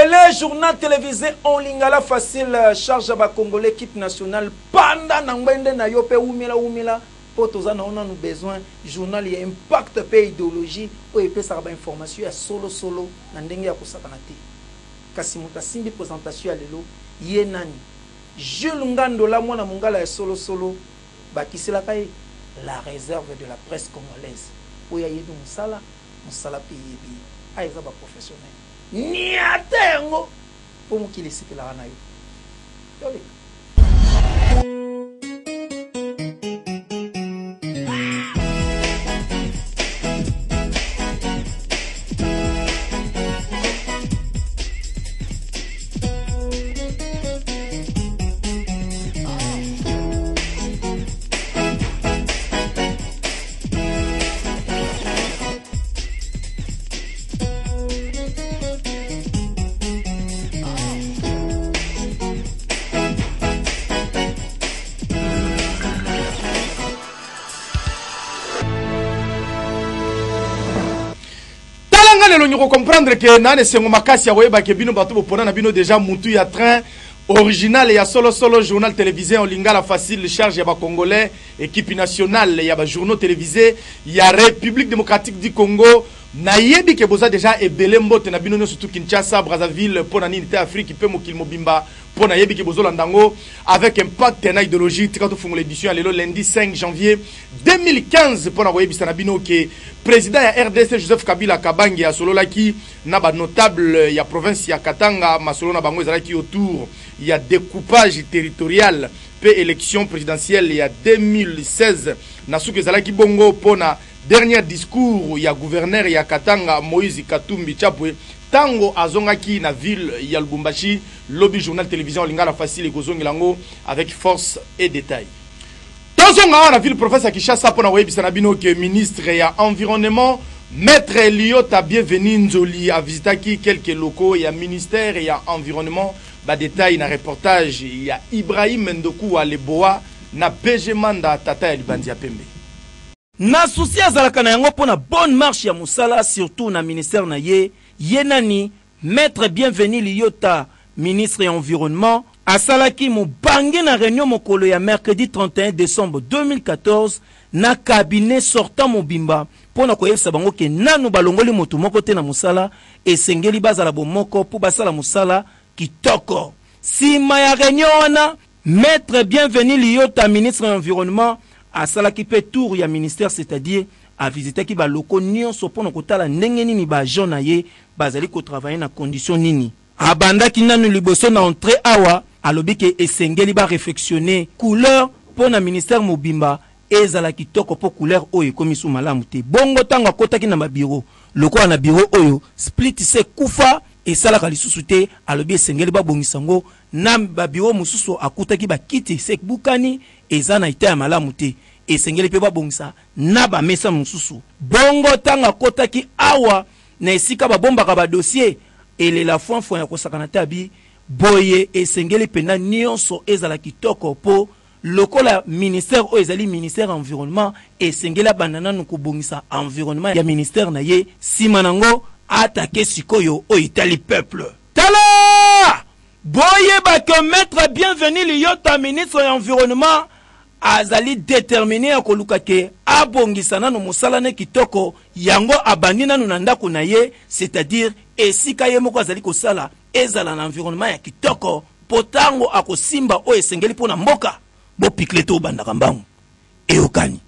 Mabele journal télévisé en lingala facile charge ya ba congolais équipe nationale panda na ngwende na yo pe wumela wumela po toza na nanu besoin journal ya impact pe idéologie oyo epesaka ba information ya solo solo na ndenge ya kosakana te. Kasi moto asimbi présentation ya lelo ye nani? Jules Ngandola mwana mongala ya solo solo bakiselaka ye la réserve de la presse congolaise oyo ayebi mosala mosala pe eyebi ye. Ah eza ba professionnel. Niata yango po mokili esepelaka na yo. Toleka. Tala nga lelo nyoko comprendre que na esengo makasi ya koyeba ke bino bato bopona na bino deja mutu ya train original ya solo solo journal télévisé en lingala facile charge ya ba congolais équipe nationale ya ba journaux télévisés ya République démocratique du Congo. Nayebi ke boza deja ebele mbote na bino nyonso tu Kinshasa, Brazzaville, mpo na nini te Afrique mpe mokili mobimba, mpo nayebi ke bozolanda yango avec impact na idéologie. Tika tofungola édition ya lelo lundi 5 janvier 2015 mpo na koyebisa na bino ke président ya RDC Joseph Kabila Kabange asololaki na ba notable ya province ya Katanga. Masolo na bango ezalaki autour ya découpage territorial mpe élection présidentielle ya 2016. Na suki ezalaki bongo mpo na dernier discours ya gouverneur ya Katanga Moïse Katumbi Chapwe tango azongaki na ville ya Lubumbashi. Lobi journal télévision Lingala facile ekozongela yango avec force et détail. Tozonga awa na ville province ya Kinshasa mpo na koyebisa na bino ke ministre ya environnement Maître Liota Bienvenu Nzoli a visitaki quelques locaux ya ministère ya environnement. Ba détails na reportage ya Ibrahim Ndokuwa Leboa na PG Manda tata ya libandi ya pembe. Na souci azalaka na yango mpo na bonne marche ya mosala surtout na ministère na ye, ye nani? Maitre Bienvenu Liyota, ministre ya environnement, asalaki mobange na reunion mokolo ya mercredi 31 decembre 2014 na cabinet sortant mobimba mpo na koyebisa bango ke nanu balongoli moto moko te na mosala, esengeli bazala bomoko mpo basala mosala kitoko. Sima ya reunion wana, Maitre Bienvenu Liyota, ministre ya environnement, asalaki mpe tour ya ministère, c'est-à-dire a visitaki ba locaux nionso mpo na kotala ndenge nini ba agents na ye bazali ko travailler na condition nini. Abandaki nanu liboso na entree awa, alobi ke esengeli ba refectionner couleur mpo na ministère mobimba ezala kitoko mpo couleur oyo ekomi su malamu te. Bongo tango akotaki na ba bureaux, lokola na bureau oyo split se ekufa, esalaka lisusu te, alobi esengeli babongisa yango. Na ba bureaux mosusu akutaki ba kiti esi ebukani, eza na etat ya malamu te, esengeli mpe babongisa na ba mesa mosusu. Bongo tango akotaki awa na esika babombaka ba dossiers, elela fwanfwan ya kosakana te, abi boye esengeli mpenza nionso ezala kitoko mpo lokola ministère oyo ezali ministère ya environnement, esengeli abanda nanu kobongisa environnement ya ministère na ye, sima nango a attaquer sikoyo oyo etali peuple. Tala! Boyeba que Maitre Bienvenu Liyota, ministre ya environnement, azali determine ya koluka ke abongisa nanu mosala ne kitoko, yango abandi nanu na ndako na ye, c'est-à-dire esika ye moko azali kosala ezala na environnement ya kitoko, po tango akosimba oyo esengeli po na mboka, bo picle to obandaka mbangu. Eyokani.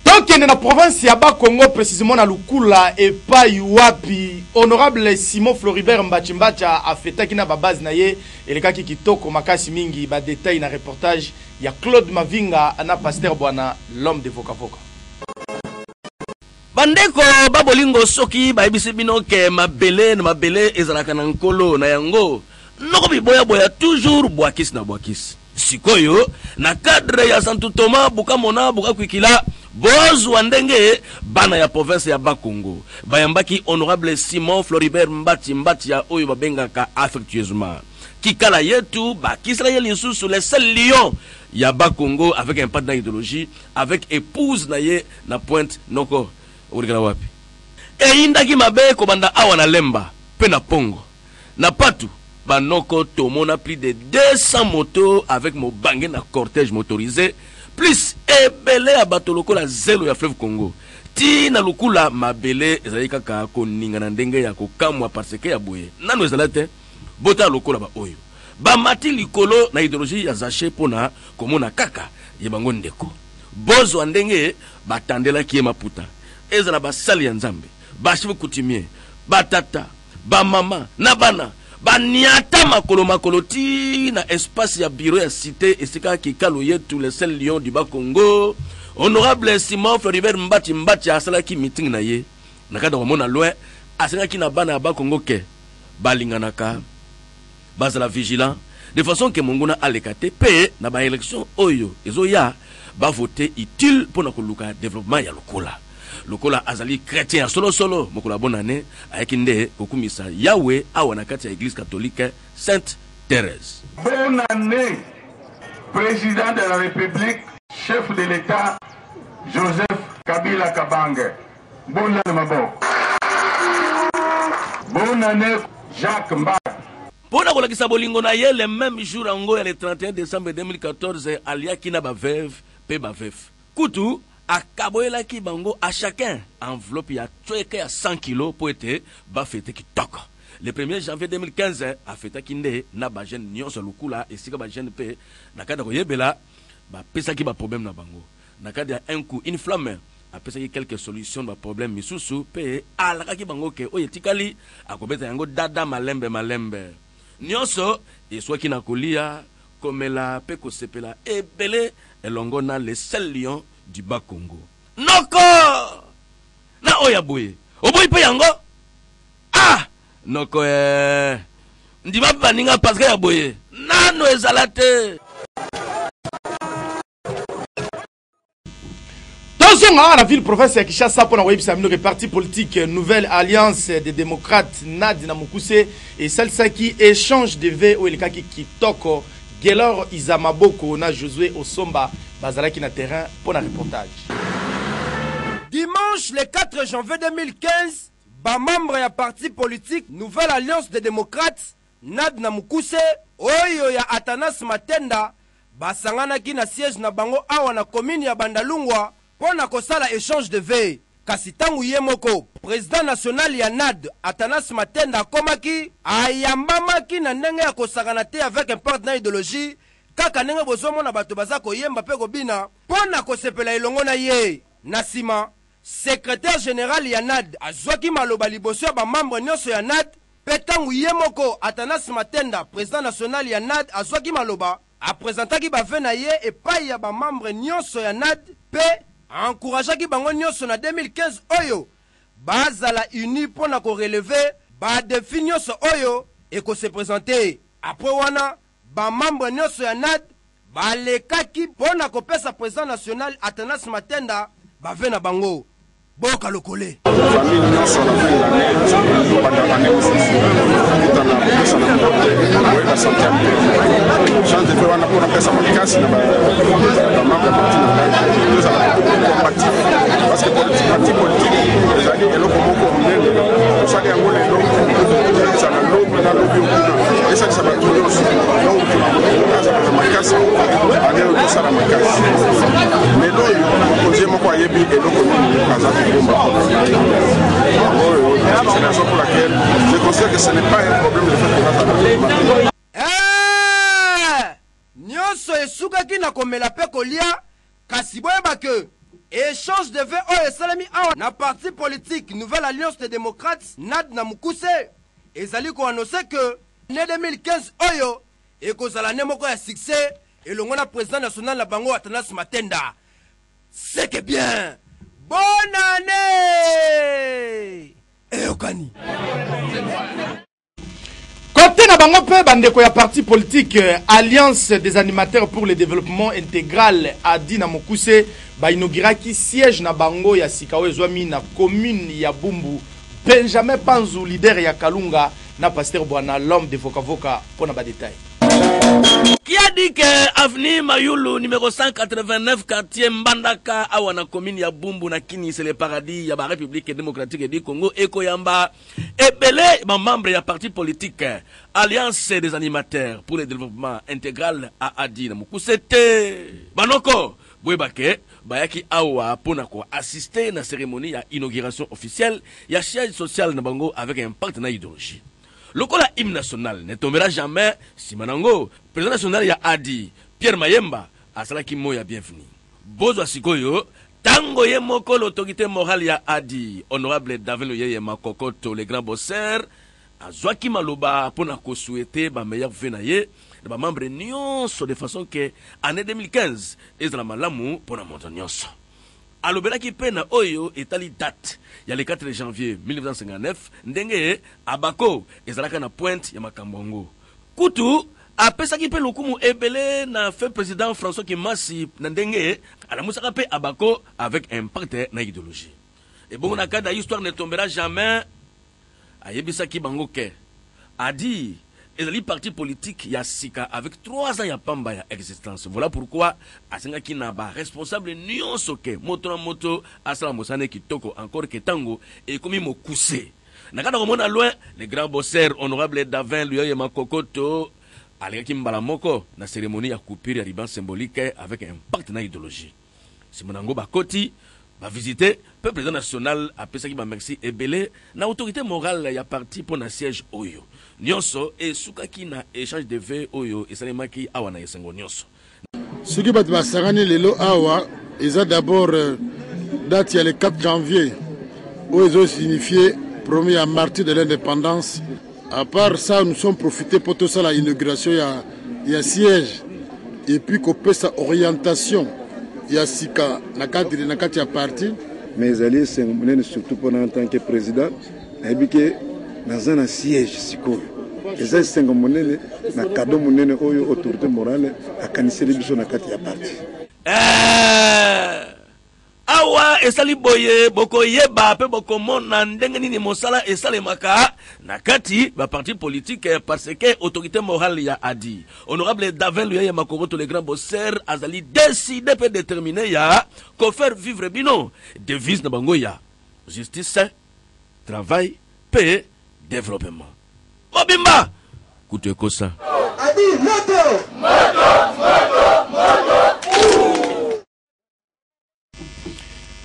Tokende na province ya Bas-Congo, précisément na Lukula, epai wapi honorable Simon Floribert Mbatshi Mbatsha afetaki na ba base na ye, elekaki kitoko makasi mingi. Ba détails na reportage ya Claude Mavinga na Pasteur Bwana, l'homme de Voka Voka. Bandeko ba bolingo, soki bayebisi bino ke mabele na mabele ezalaka na nkolo na yango, noko biboyaboya toujours bwakisi na bwakisi. Sikoyo na cadre ya Santu Thomas bukamona bukakuikila, bozua ndenge bana ya province ya Bas-Congo bayambaki honorable Simon Floribert Mbatshi Mbatshia oyo babengaka affectueusement Kikala Yetu, bakisela ye lisusu le seul lion ya Bas-Congo avec impact na ideologie avec epouse na ye na pointe noko okolikana wapi? Eyindaki mabe kobanda awa na Lemba. mpe na pongo. Na Patu, ba noko tomona plus de 200 motos avec mobange na cortège motorise plus ebele ya bato lokola zelo ya fleuve Congo. Ti na Lukula mabele ezalaki kaka koningana ndenge ya kokamwa parce que ya boye nanu ezala te. Botala lokola ba oyo bamati likolo na ideologie ya Zachee mpo na komona kaka ye bango ndeko. Bozwa ndenge batandelaki ye maputa, ezala basali ya Nzambe, ba chefs coutumiers, ba tata, ba mama na bana baniata makolo makolo ti na espace ya bureau ya cite esika Kikalo Yetu le seul lion du Bas-Congo honorable Simon Floribert Mbatshi Mbatshi asalaki meeting na ye na kati ya komona loin asengaki na bana ya Bas-Congo ke balinganaka bazala vigilant de façon ke monguna aleka te pe na ba election oyo ezoya ba voter utile pona koluka developpement ya lokola lokola azali chretien ya solo solo mokolo ya bonne annee ayaki nde kokumisa Yahweh awa na kati ya eglise catholique Sainte Therèse. Bonne annee president de la republique chef de l'etat Joseph Kabila Kabange bonne annee maboko bonne annee Jacques Mbad. Mpo na kolakisa bolingo na ye, le meme jour yango ya le 31 decembre 2014, aliaki na ba veuves mpe ba veufs. Kutu, akaboyelaki bango à chacun enveloppe ya tshweke ya 100 kilos mpo ete ba feter kitoko. Le premier janvier 2015, afetaki nde na ba jeunes nionso ya Lukula, esika ba jeunes mpe na kati ya koyebela, bapesaki ba problèmes na bango. Na kati ya un coup une flamme, apesaki quelques solutions na ba problèmes misusu mpe alakaki bango que oyo etikali akobeta yango dada malembe malembe. Nionso esuaki na koliya, komela mpe kosepela ebele elongo na le seul lion du bas Congo. Noko! Na oyo ya boye, oboyi mpe yango? Ah! Noko eh! Ndima mpe baninga parce que ya boye nanu ezala te. Tozonga awa na ville province ya Kinshasa mpo na koyebisa bino ke parti politique Nouvelle Alliance des Democrates NAD na mokuse esalisaki échange de vues oyo elekaki kitoko. Gelor Izamaboko na Josue Osomba bazalaki na terrain mpo na reportage. Dimanche le 4 janvier 2015, ba membres ya parti politique Nouvelle Alliance des Democrates, nad na mokuse, oyo ya Athanase Matenda basanganaki na siège na bango awa na commune ya Bandalungwa mpo na kosala echange de vues. Kasi tango ye moko president national ya nad Athanase Matenda akomaki, ayambamaki na ndenge ya kosakana te avec impact na ideologie, kaka ndenge bozomona bato baza koyemba mpe kobina mpo na kosepela elongo na ye. Na sima, secretaire general ya nad azwaki maloba liboso ya ba membres nionso ya nad mpe tango ye moko Athanase Matenda, president national ya nad azwaki maloba, a presentaki ba vues na ye epayi ya ba membres nionso ya nad mpe a encourageaki bango nionso na 2015 oyo bazala unis mpo na ko relever ba defis nionso oyo eko se presenter. Après wana, ba membres nionso ya nad balekaki mpo na kopesa president national Athanase Matenda ba vues na bango. Boyoka lokole. Famille nyonso na fin d'année tobanda année mosusu kokutana kopesana mbote koyeba sante ya mpe chance de wana mpo napesa makasi na bamembre ya parti na ngai tozala combatif parce que parti politique ezali eloko moko monene tosali yango lelo ezala lobi na lobi okuna esalisa bato nyonso donc azala na makasi année oyo tosala makasi lelo oyo mokonzi ye moko ayebi eloko nini aza kobomba yango oyo c'est la raison pour laquelle je considère que ce n'est pas un problème le fait que nazala. Ee! Nionso esukaki na komela pe kolia, kasi boyeba que echange de vues oyo esalemi awa na parti politique Nouvelle Alliance des Democrates, nad na mokuse, ezali ko annoncer que annee 2015 oyo ekozala annee moko ya succès elongo na president national na bango Athanase Matenda. C'est que bien! Bonne annee! Eyokani! Kote na bango mpe bandeko ya parti politique Alliance des animateurs pour le développement intégral adi na mokuse bainauguraki siège na bango ya sika oyo ezwami na commune ya Bumbu. Benjamin Panzu, leader ya Kalunga, na Pasteur Bwana, l'homme de Voka Voka, mpo na ba détails. Qui a dit que avenue Mayulu numéro 189 quartier Mbandaka awa na commune ya Bumbu na Kini c'est le paradis ya ba République démocratique du Congo ekoyamba ebele ba membre ya parti politique Alliance des animateurs pour le développement intégral AADI na mokuse te banoko boyeba ke bayaki awa mpo na ko assister na cérémonie ya inauguration officielle ya siège social na bango avec impact na idéologie. Lokola hymne national ne tombera jamais, sima nango, president national ya ADI, Pierre Mayemba, asalaki mot ya bienvenue. Bozwa sikoyo tango ye moko l'autorite morale ya ADI, honorable Davin Luyeye Makokoto, le grand bosseur, azwaki maloba mpo na ko souhaiter ba meilleurs vœux na ye na ba membres nionso de façon que annee 2015 ezala malamu mpo na moto nionso. Alobelaki mpe na oyo etali date ya le 4 janvier 1959, ndenge Abako ezalaka na pointe ya makambo yango. Kutu, apesaki mpe lokumu ebele na feu president François Kimasi na ndenge alamusaka mpe Abako avec impact na ideologie. Ebongo na cadre ya Histoire ne tombera jamais, Ayebisaki bango que Adi ezali parti politique ya sika avec 3 ans ya pamba ya existence. Voilà pourquoi asengaki na ba responsables nionso que moto na moto asala mosala ne kitoko encore que tango ekomi mokuse. Na kati ya komona loin, le grand bosseur honorable Davin Luyoye Makokoto alekaki mbala moko na ceremonie ya coupure ya ruban symbolique avec impact na ideologie. Sima na yango bakoti ba visite mpe president national apesaki ba merci ebele na autorite morale ya parti mpo na siège oyo. Nionso esukaki na echange de vœux oyo esalemaki awa na esengo nionso. Soki bato basangani lelo awa eza d'abord euh, date ya le 4 janvier oyo ezo signifie premier ya martyr de l'indépendance. À part ça, nous sommes profité mpo tosala inauguration ya, ya siège et puis kopesa orientation ya sika na cadre na kati ya parti. Mais ezali esengo monene surtout mpona en tant que président nayebi ke naza na siège sikoyo eza esengo monene na cadeau monene oyo autorité morale akaniseli biso na kati ya parti. Eh! Awa esali boye, bokoyeba pe bokomona ndenge nini mosala esalemaka na kati ba partis politiques parce que autorite morale ya Adi, honorable Davin Luyeye Makoroto le grand bosseur azali decide pe determine ya ko faire vivre bino devise na bango ya justice, travail pe developpement. Mobimba! Kutu ekosa. Adi moto! Moto! Moto! Moto! Uuh!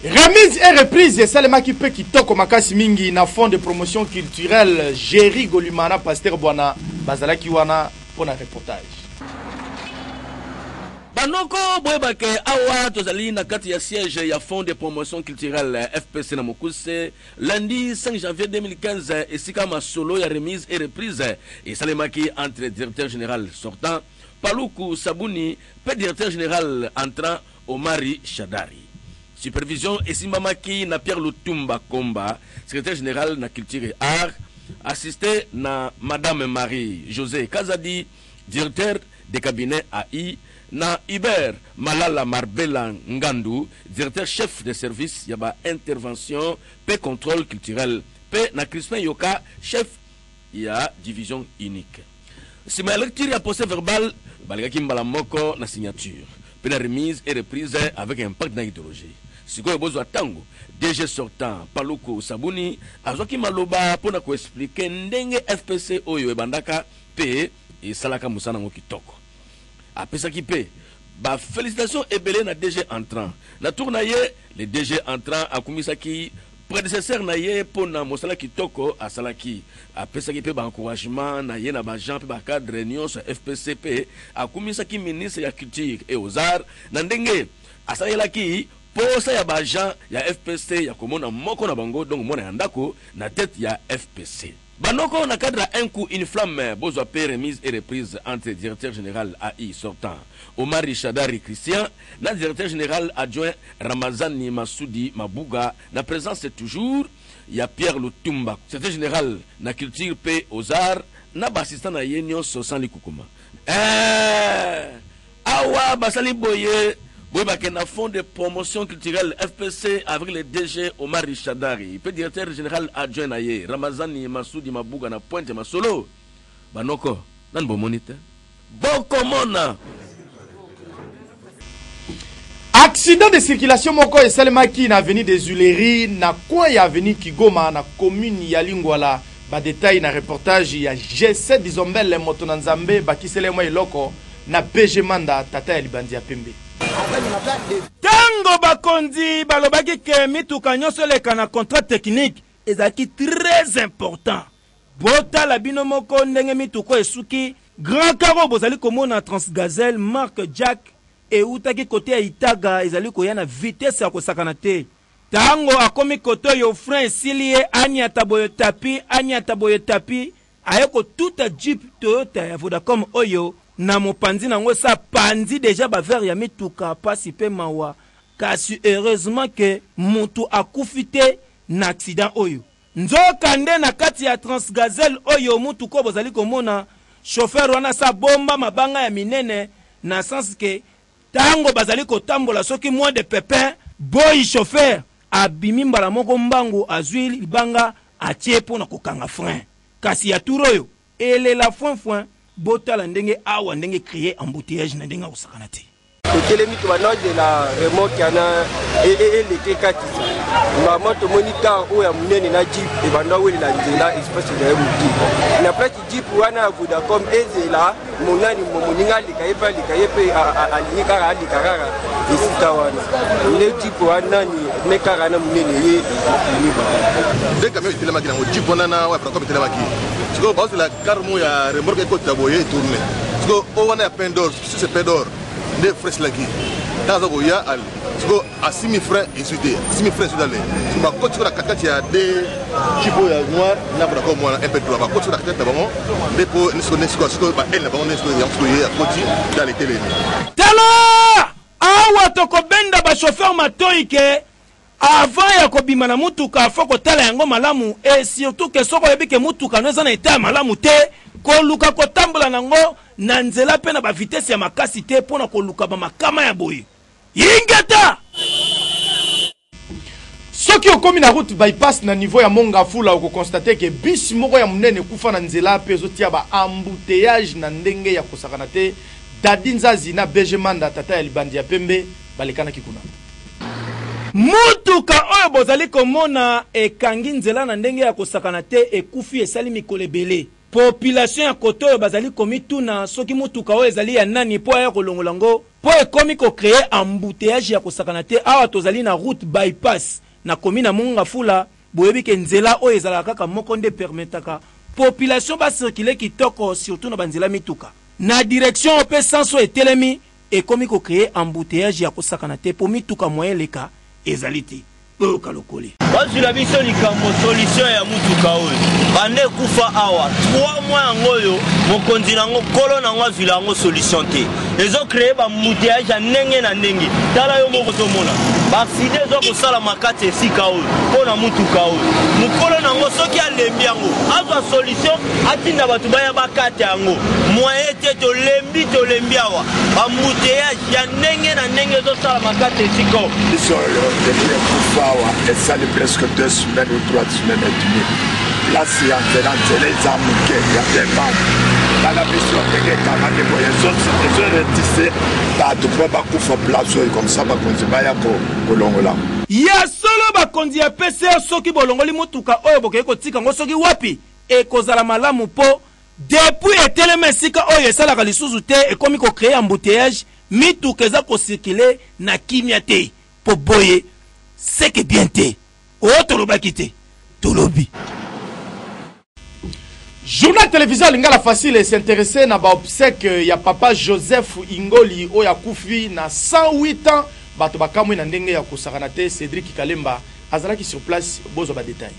Remise et reprise esalemaki mpe kitoko makasi mingi na Fonds de promotion culturelle Jerry Golima na Pasteur Bwana bazalaki wana mpo na reportage. Banoko boyeba ke awa tozali na kati ya siège ya Fonds de promotion culturelle FPC na mokuse lundi 5 janvier 2015 esika masolo ya remise et reprise esalemaki entre directeur general sortant Paluku Sabuni mpe directeur general entrant Omari Shadary. Supervision esimbamaki na Pierre Lutumba Komba, secretaire general na culture et art, assiste na Madame Marie Josee Kazadi, directeur de cabinet AI, na Hubert Malala Marbella Ngandu, directeur chef de service ya ba interventions mpe controle culturel, mpe na Crispin Yoka, chef ya division unique. Sima ya lecture ya procès verbal, balekaki mbala moko na signature mpe na remise et reprise avec impact na idologie. Sikoyo bozwa tango DG sortant Paluku Sabuni azwaki maloba mpo na ko expliquer ndenge FPC oyo ebandaka mpe esalaka mosala yango kitoko. Apesaki mpe ba felicitations ebele na DG entrant. Na tour na ye, le DG entrant akumisaki predecesseur na ye mpo na mosala kitoko asalaki. Apesaki mpe ba encouragements na ye na ba agents mpe ba cadres nionso ya FPC mpe akumisaki ministre ya Culture et aux Arts na ndenge asalelaki posa ya ba agents ya FPC ya komona moko na bango, donc mwana ya ndako, na tete ya FPC. Banoko na cadre ya Un coup une flamme bozwa pe remise et reprise entre directeur general AI sortant Omari Shadary Christian na directeur general adjoint Ramazani Masudi Mabuga na presence toujours ya Pierre Lutumba secretaire general na culture pe aux arts na ba assistants na ye nionso sans likukuma. Eeh! Awa basali boye, boyeba ke na Fonds de promotion culturelle, FPC, avec le DG Omari Shadary mpe directeur general adjoint na ye Ramazani Masudi Mabuga na pointe ya masolo, ba noko nanu bomoni te? Bokomona! Accident de circulation moko esalemaki na avenue des Huileries na coin ya avenue Kigoma na commune ya Lingwala. Ba details na reportage ya Jesse Dizombele moto na Nzambe bakisela ye mwa eloko na PG Manda tata ya libandi ya pembe. Tango bakonzi balobaki ke mituka nionso eleka na contrat technique ezalaki très important. Botala bino moko ndenge mituka oyo esuki. Grand car oyo bozali komona Transgazelle marque Jack ewutaki cote ya Itaga ezali koya na vitesse ya kosakana te. Tango akomi cote oyo frein esili ye aniata boye tapis, aniata boye tapis, aye kotuta Jeep Toyota ya Vodacom oyo na mopanzi na yango esi apanzi dejà ba verres ya mituka, pasi pe mawa. Kasi heureusement que mutu akufi te na accident oyo. Nzoka nde na kati ya Transgazelle oyo mutuka oyo bozali komona, chauffeur wana asi abomba mabanga ya minene na sens que tango bazali kotambola soki moins de pepin, boyi chauffeur abimi mbala moko mbangu azui libanga atie po na kokanga frein. Kasi ya tour oyo elela foin foin, botala ndenge awa ndenge ecreer embouteillages na ndenge ya kosakana te. Totelemi tobanda ozela remorke wana eleka ekatisa mbama, tomoni car oyo ya monene na jeep ebanda owelela nzela, espace ezali moke na place. Jeep wana ya Vodacom ezela monani moninga aleka ye mpe aleka ye mpe alingi kaka aleka kaka esika wana nde jeep wana nani me kaka wana monene ye ebimi bango nde camion etelemaki nango jeep wana na Vodacom etelemaki. Sikoyo bazozela car mo ya remorque ekota boye etourne. Sikoyo oyo wana ya pain d'or, c'est pain d'or nde frein esilaki. Ntango aza koya ale, sikoyo asimi frein ezwi te, asimi frein ezwi te, ale sikoyo bakoti sikoyo na katikati ya de jeep oyo ya noir na Vodacom wana mp3, bakoti sikoyo na katikati na bango nde po nde sikoyo sikoyo ba aile na bango nde sikoyo yango sikoyo ye akoti nde ale etelemi. Tala awa tokobenda ba chauffeur matoyi ke avant ya kobima na mutuka faut kotala yango malamu et surtout ke soki oyebi ke mutuka no eza na etat ya malamu te, koluka kotambola nango na nzela pe na ba vitesse ya makasi te pona koluka ba makama ya boye. Ingeta! Soki okomi na route bypass na niveau ya Mont Ngafula, oko constater que bus moko ya munene ekufa na nzela pe ezo tia ba embouteillages na ndenge ya kosakana te. Daddy Nzazi na BG Manda tata ya libandi ya pembe balekanaki kuna. Motuka oyo bozali komona ekangi nzela na ndenge ya kosakana te ekufi esali mikolo ebele. Population ya kote oyo bazali komituna soki motuka oyo ezali ya nani mpo aya kolongola yango mpo ekomi ko creer embouteillages ya kosakana te. Awa tozali na route bypass na commune ya Mont-Ngafula, boyebi ke nzela oyo ezalaka kaka moko nde permettaka population ba circuler kitoko surtout na ba nzela mituka na direction oyo mpe sens oyo etelemi Ekomi ko creer embouteillages ya kosakana te po mituka moyen eleka ezali te. Boyoka lokole. Bazwila biso likambo solution ya mutuka oyo banda ekufa awa 3 mois yango oyo mokonzi nango kolo nango azwila yango solution te, ezo créer ba embouteillage ya ndenge na ndenge. Tala yo moko ozomona ba accident ezo kosalama kati esika oyo mpo na mutuka oyo. Mokolo nango soki alembi yango azwa solution, atinda bato baya bakata yango. Moyen te, tolembi. Tolembi, tolembi awa ba embouteillages ya ndenge na ndenge ezosalama kati esika oyo. Biso oyo depuis ekufa awa esali presque 2 semaines ou 3 semaines et demie. Place ya nzela, nzela eza moke ya départ. Tala biso ndenge ekangami boye, ezoretise bato mpo bakufa place oyo, comme ça bakonzi baya kolongola. Ya solo bakonzi ya PCR, soki bolongoli motuka oyo bokei kotika yango soki wapi, ekozala malamu mpo Depuis etelema esika oyo esalaka lisusu te, ekomi ko creer embouteillages, mituka eza ko circuler na kimia te po boye ce que bien te. Oh tolobaki te, tolobi. Journal téléviseur Lingala Facile s'intéressait na ba obsèques ya papa Joseph Ingoli oyo akufi na 108 ans. Bato bakamwe na ndenge ya kosakana te. Cédric Kalemba azalaki sur place, bozwa ba détails.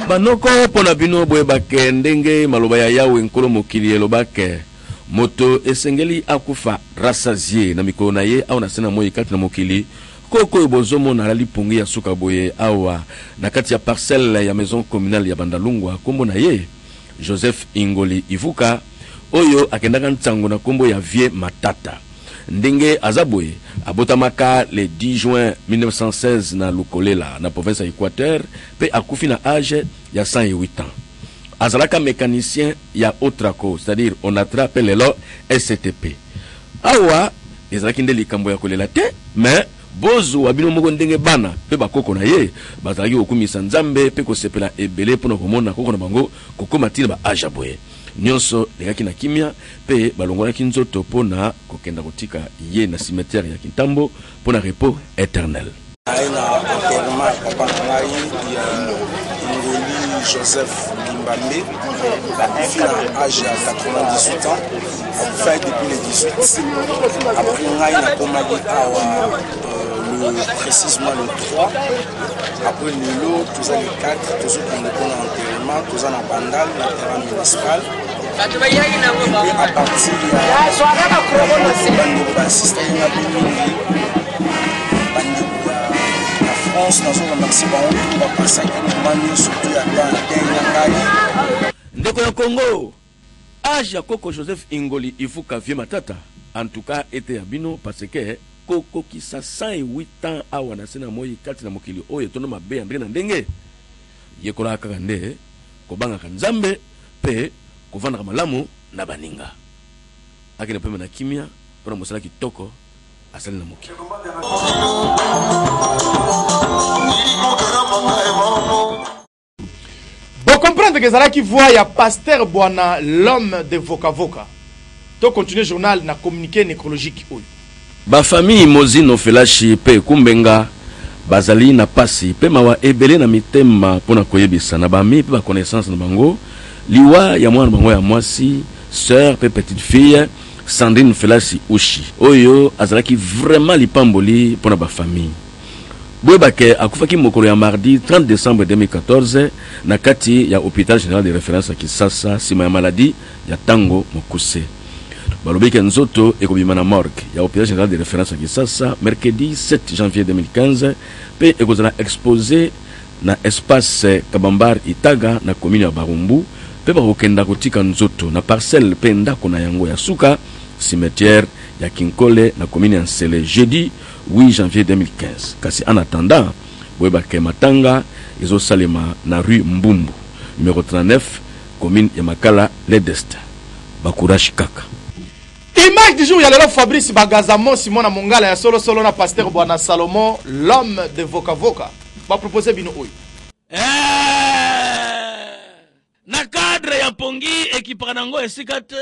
Banoko, mpo na bino boyebake ndenge maloba ya Yawe Nkolo mokili elobake, Moto esengeli akufa rassasier na mikolo na ye awa na se na moi kati na mokili. Koko oyo bozomona alali pongi ya suka boye awa na kati ya parcelle ya maison communale ya Bandalungwa, kombo na ye Joseph Ingoli Ivuka, oyo akendaka nsango na kombo ya Vieux Matata. Ndenge aza boye, abotamaka le 10 juin 1916 na Lukolela, na province ya Equateur, mpe akufi na age ya 108 ans. Azalaka mecanicien ya Otraco, c'est-à-dire Onatra mpe lelo SCTP. Awa ezalaki nde likambo ya kolela te, mais bozua bino moko ndenge bana mpe bakoko na ye bazalaki kokumisa Nzambe mpe kosepela ebele mpo na komona koko na bango kokoma ti na ba age ya boye. Nionso elekaki na kimia mpe balongolaki nzoto mpo na kokenda kotika ye na cimetière ya Kintambo mpo na repos eternel. Naye na enterrement ya papa na ngai ya Ngoli Joseph Limbambe, akufi na age ya 98 ans, akufaki depuis le 18. Après ngai nakomaki awa euh, le précisément le 3 après lelo toza le 4 tozokende mpona enterrement, toza na Bandal na terrain municipal. Et à partir ya bandeko baasistaki nga mpe mingi bandeko ya France, nazo remercie bango tout bapasaki moment nyonso tu ya temps ya deuil na ngai. Ndeko ya Congo, age ya koko Joseph Ingoli Ifuka vieux Matata en tout cas eteya bino parce que kokokisa 108 ans awa na se na moyi kati na mokili oyo etondo mabe ya ndenge na ndenge, yekolaka kaka nde kobangaka Nzambe pe kovandaka malamu na baninga. Akende pema na kimia pona mosala kitoko asali na mokili. Bo comprendre que ezalaki voix ya Pasteur Bwana l'homme de Voka Voka. To continuer journal na communiqué necrologique oyo. Ba famille Mozino Felashi pe Kumbenga bazali na pasi pe mawa ebele na mitema pona koyebisa na ba amis pe ba connaissances na bango liwa ya mwana na bango ya mwasi, sœur pe petite fille Sandrine Felasi Ushi oyo azalaki vraiment lipamboli pona ba famille. Boyeba ke akufaki mokolo ya mardi 30 decembre 2014 na kati ya hopital general de reference ya Kisasa sima ya maladie ya tango mokuse. Balobi ke nzoto ekobima na morgue ya hopital general de reference ya Kisasa mercredi 7 janvier 2015 pe ekozala expose na espace Kabambar Itaga na commune ya Barumbu pe bakokenda kotika nzoto na parcelle pe ndako na yango ya suka, cimetière ya Kinkole na commune ya Nsele jeudi 8 janvier 2015. Kasi en attendant, boyeba ke matanga ezosalema na rue Mbumbu numero 39 commune ya Makala le destin. Ba courage kaka. Image du jour ya lelo Fabrice Bagaza Mosi mwana mongala ya solo solo na pasteur Bwana Salomon l'homme de Voka Voka ba proposer bino oyo. Eh! Na cadre ya mpongi ekipaka nango esika te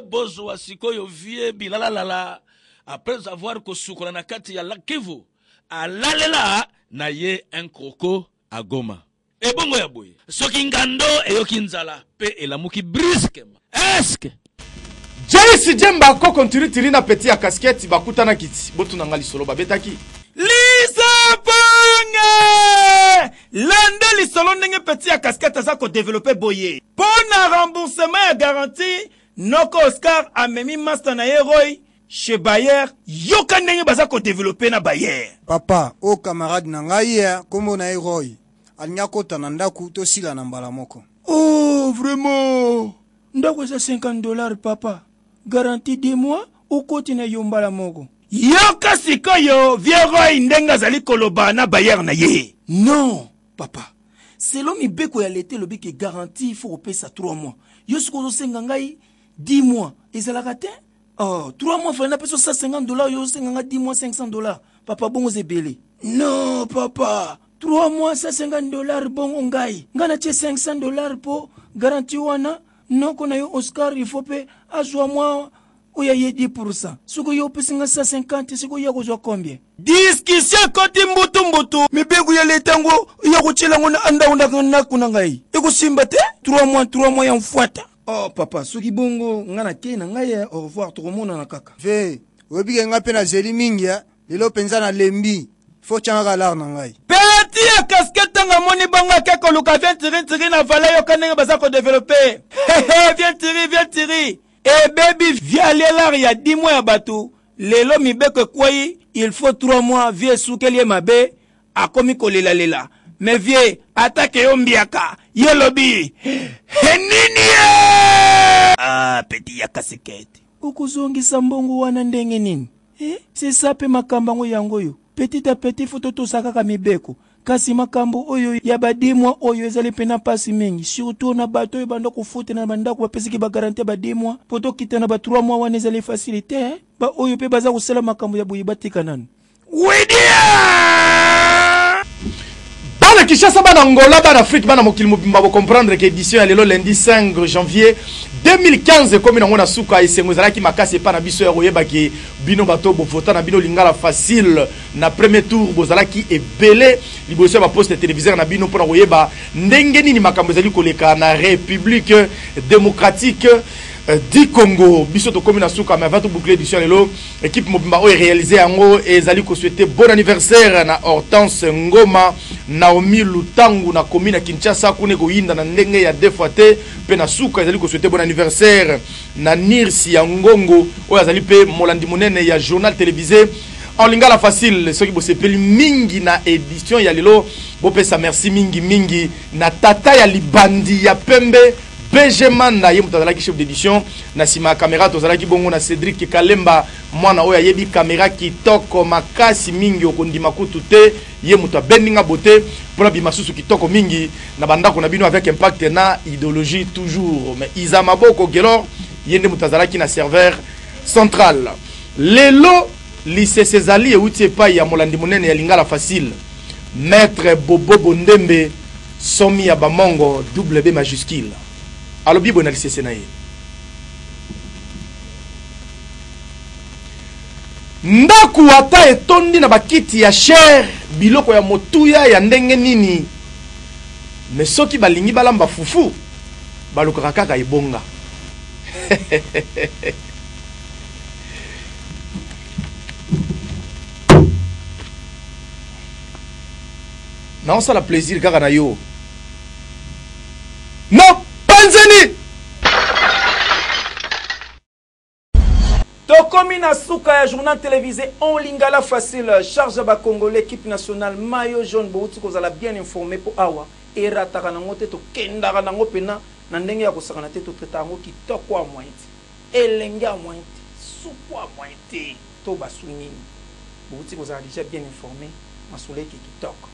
bozwa sikoyo vie bilalalala après avoir kosukola na kati ya lac Kivu alalela na ye un croco à Goma. Ebongo ya boye soki ngando eyoki nzala pe elamuki brusquement est-ce que Jayce Djemba koko ntiri tiri na petit ya casquette bakutanaki ti botuna nga lisolo babetaki. Lisa Pange! Landa lisolo ndenge petit ya casquette aza ko developper boye. Po na remboursement ya garantie, noko Oscar amemi masta na ye Roy chez Bayer, yoka ndenge baza ko developper na Bayer. Papa, oyo camarade na ngai eh, kombo na ye Roy. Alingi akota na ndaku tosilana mbala moko. Oh vraiment! Ndako eza 50 dollars papa, garantie 2 mois, okoti na yo mbala moko. Yoka sikoyo vieux Roy ndenge azali koloba na bailleur na ye. Non papa, selon mibeko ya l'etat elobi ke garantie il faut kopesa 3 mois. Yo sikoyo ozosenga ngai 10 mois, ezalaka te? Oh, 3 mois fallait napesa 150 dollars, yo ozosenga ngai 10 mois 500 dollars. Papa bongo eza ebele. Non papa, 3 mois 150 dollars bongo ngai ngai natie 500 dollars po garantie wana noko na yo Oscar il faut pe azwa mwa oyo aye 10%. Soki yo opesi nga 150 sikoyo ye akozwa combien? Discussion ekoti mbutu mbutu. Mibeko ya leta yango ya kotiela yango na ndako na ndako na ngai ekosimba te. 3 mois 3 mois ya mfuata. Oh papa soki bongo nga na kei na ngai eh, au revoir tokomonana kaka. Ve, oyebi ke nga pe nazeli mingi eh. Lelo penza na lembi. Faut tia nga lar na ngai. Petit ya casquette tango amoni bongo ake koluka viens tiri tiri na valet yoka ndenge baza ko developper hehe viens tiri viens tiri ebebi vieux alie lar ya 10 mois ya batu lelo mibeko ekweyi il faut 3 mois vieux esukeli ye mabe akomi kolela lela mais vieux ata ke yo mbiaka yo olobi he nini ye ah petit ya casquette okozongisa mbongo wana ndenge nini Eh, c'est ça pe makambo yango yango oyo. Petit à petit faut totosa kaka mibeko. Kasi makambo oyo ya ba deux mois oyo ezali pena pasi mingi surtout na bato oyo banda kofutela na ba ndako bapesaki ba garantie ya ba deux mois po tokita na ba trois mois wana ezali facile te hein? Ba oyo pe baza kosala makambo ya boye batika nanu. Bana Kinshasa, bana Angola, bana Afrique, bana mokili mobimba bo comprendre que édition ya lelo lundi 5 janvier 2015 ekomi nango na suka. Esengo ezalaki makasi epa na biso ya koyeba ke bino bato bovota na bino Lingala Facile na premier tour, bozalaki ebele liboso ya baposte téléviseur na bino mpona koyeba ndenge nini makambo ezali koleka na République démocratique du Congo. Biso tokomi na suka, mais avant to boucler édition ya lelo, équipe mobimba oyo réalisé yango ezali kosouhaiter bon anniversaire na Hortense Ngoma, Naomi Lutangu na commune ya Kinshasa kuna ekoyinda na ndenge ya deux fois te. Mpe na suka ezali kosouhaiter bon anniversaire na Nirsi ya Ngongo oyo azali mpe molandi monene ya journal télévisé en Lingala Facile. Soki bosepeli mingi na édition ya lelo, bopesa merci mingi mingi na tata ya libandi ya pembe BG Manda, ye moto azalaki chef d'édition. Na nsima ya caméra tozalaki bongo na Cédric Kalemba, mwana oyo ayebi caméra kitoko makasi mingi, okondima kutu te, ye moto abendi nga bote mpona bima susu kitoko mingi na bandako na bino avec impact na idéologie toujours. Mais Iza Maboko Gelor, ye nde moto azalaki na serveur central. Lelo lisese ezali euti epai ya molandi monene ya Lingala Facile, maître Bobo Bondembe Somi ya Bamongo W majuscule, alobi boye na lisese na ye: ndako ata etondi na bakiti ya cher, biloko ya motuya ya ndenge nini, me soki balingi balamba fufu, balukaka kaka ebonga. Naosala plaisir kaka na yo no panzeni. Tokomi na suka ya journal télévisé en Lingala Facile, charge ya ba Congolais, équipe nationale maillot jaune. Bouti kozala bien informé po awa erataka nango te, tokendaka nango pena na ndenge ya kosakana te, totraita yango kitoko ya moyen te, elenge ya moyen te, suku ya moyen te, to basu nini. Bouti kozala déjà bien informé, masolo eke kitoko.